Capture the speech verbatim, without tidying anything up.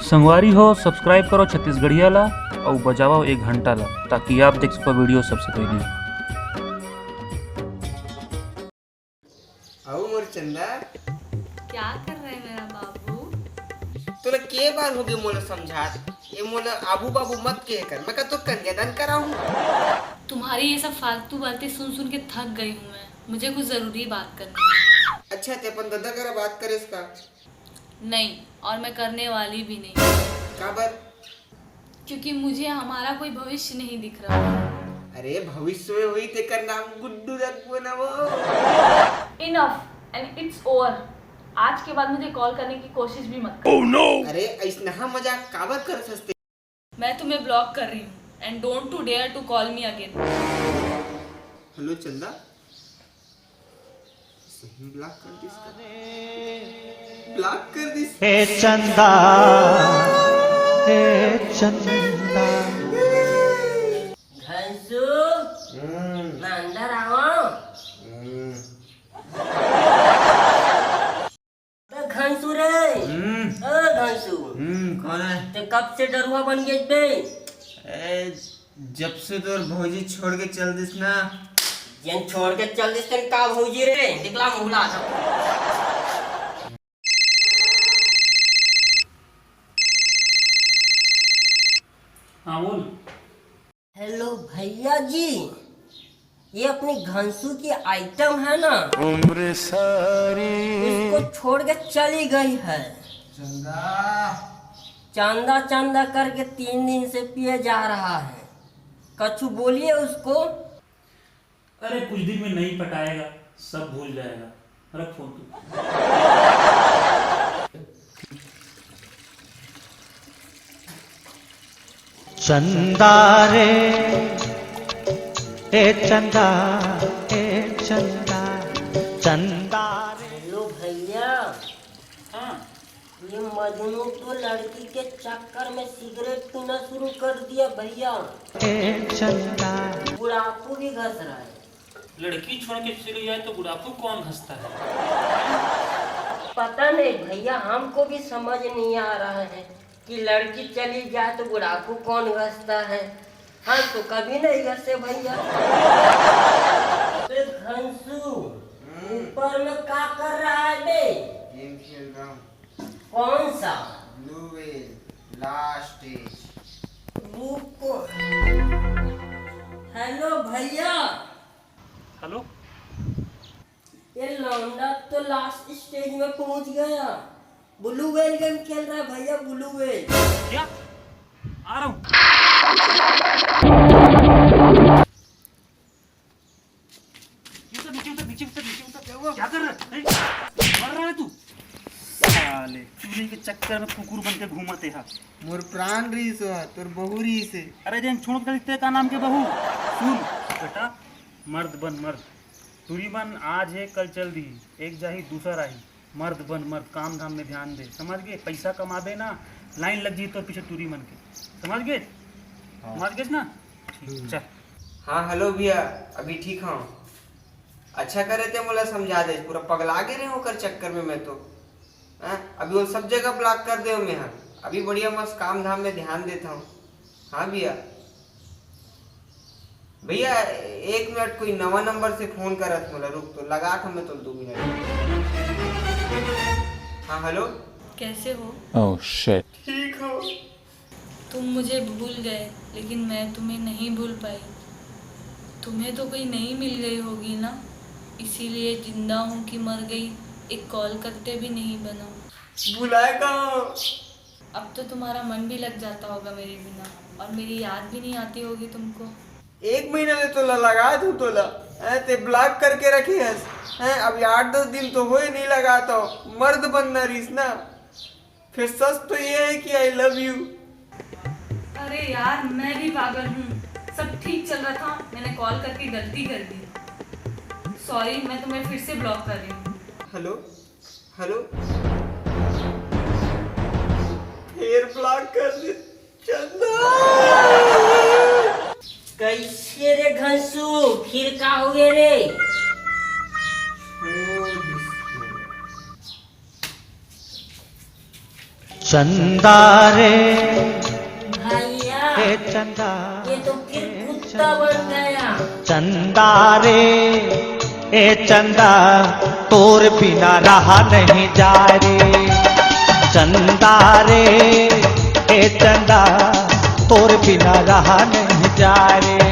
संगवारी हो, subscribe करो छत्तीसगढ़िया ला अउ बजाओ एक घंटा ला, ताकि आप देख सको video सबसे पहले। आओ मोर चंदा। क्या कर रहे हैं मेरा बाबू? तोला के बार हो गए मोला समझात? ये मोला आबू बाबू मत कहे कर, मैं का तो कन्यादान कराऊं? तुम्हारी ये सब फालतू बातें सुन सुन के थक गई हूँ मैं। मुझे कुछ जरूरी बात करनी है। अच्छा, ते अपन दादा करा बात करे इसका? नहीं, और मैं करने वाली भी नहीं। काबर? क्योंकि मुझे हमारा कोई भविष्य नहीं दिख रहा। अरे, भविष्य में हुई तेकर नाम गुड्डू रखबो ना वो। Enough and it's over। आज के बाद मुझे कॉल करने की कोशिश भी मत कर। अरे, ऐसना मजाक काबर कर सकते? मैं तुम्हें ब्लॉक कर रही हूँ and don't you dare to call me again। Hello Chanda, सही ब्लॉक कर दिस का? ब्लॉक कर दिस। ए चंदा, ए चंदा। घनसू, हम्म। मैं अंदर आऊं? हम्म। अबे घनसू रे। हम्म। ओ घनसू। हम्म, कौन है? ते कब से डरुआ बन गए बे? ए, जब से तोर भौजी छोड़ के चल दिस ना। जेन छोड़ के चल दिस तेन का भौजी रे? निकला मुहला। हाँ, बोल। हेलो भैया जी, ये अपनी घनसू की आइटम है ना, उम्र सारी उसको छोड़ के चली गई है। चंदा। चंदा चंदा करके तीन दिन से पिए जा रहा है, कछु बोलिए उसको। अरे, कुछ दिन में नहीं पटाएगा, सब भूल जाएगा। रख फोन तू। चंदा रे, ए चंदा, ए चंदा, चंदा रे। हेलो भैया। हाँ। ये मजनू तो लड़की के चक्कर में सिगरेट पीना शुरू कर दिया भैया। ए चंदा। बुढ़ापू भी घस रहा है। लड़की छोड़ के चली जाए तो बुढ़ापू कौन घसता है? पता नहीं भैया, हमको भी समझ नहीं आ रहा है कि लड़की चली जाए तो बुढ़ापू कौन घसता है। हम तो कभी नहीं घसे भैया। अबे घनसू, हम्म। ऊपर में क्या कर रहा है बे? गेम खेल रहा हूँ। कौन सा? Blue whale, last stage. रुको। हेलो भैया। हेलो। ये लौंडा तो लास्ट स्टेज में पहुंच गया। ब्लू व्हेल गेम खेल रहा है भैया, ब्लू व्हेल। क्या? आ रहा हूँ। नीचे उतर, नीचे उतर, नीचे उतर, नीचे उतर। क्या हुआ? क्या कर रहा है? हैं? मर रहा है तू? साले, चूल्हे के चक्कर में कुकुर बन के घूमते हा। मोर प्राण रहीस हो, तोर बहू रहीस हे। अरे जेन छोड़ के चलते का नाम के बहू? सुन बेटा, मर्द बन मर्द। टूरी मन आज हे, कल चल दी, एक जाही दूसर आही। मर्द बन मर्द, काम धाम में ध्यान दे, समझ गे? पैसा कमाबे ना, लाइन लग जी तोर पीछे टूरी मन के, समझ गे? हाँ। समझ गेस ना? ठीक, हम्म। चल। हाँ, हेलो भैया, अभी ठीक हूँ। अच्छा करे ते मोला समझा दे, पूरा पगला गे रहे ओकर चक्कर में मैं तो। हैं? अभी वो सब जगह ब्लॉक कर दे मैं, हाँ। अभी बढ़िया मस्त काम धाम में ध्यान देता हूँ। हाँ भैया। भैया, एक मिनट, कोई नवा नंबर से फोन करत मोला, रुक तो, लगात हूँ मैं तो दो मिनट। हाँ, हेलो। कैसे हो? Oh shit। ठीक हो? तुम मुझे भूल गए, लेकिन मैं तुम्हें नहीं भूल पाई। तुम्हें तो कोई नई मिल गई होगी ना, इसीलिए जिंदा हूँ कि मर गई, एक कॉल करते भी नहीं बना। बुलाए का? अब तो तुम्हारा मन भी लग जाता होगा मेरे बिना, और मेरी याद भी नहीं आती होगी तुमको। एक महीना ले तोला लगा दूं तोला, हैं, ते ब्लॉक करके रखे हस, हैं, अभी आठ दस दिन तो होए नहीं लगा तो मर्द बनना रहीस ना। फिर सच तो ये है कि I love you। अरे यार, मैं भी पागल हूँ। सब ठीक चल रहा था, मैंने कॉल करके गलती कर दी। सॉरी, मैं तुम्हें फिर से ब्लॉक कर रही हूँ। Hello, hello. फिर ब्लॉक कर दे चंदा। कैसे रे घनसू, फिर का हो गया रे? छोड़ दे। चंदा रे, भैया, ए चंदा, ये तो फिर कुत्ता बन गया। चंदा रे, ए चंदा, तोर बिना रहा नहीं जाए रे। चंदा रे, ए चंदा, तोर बिना रहा नहीं जाए रे।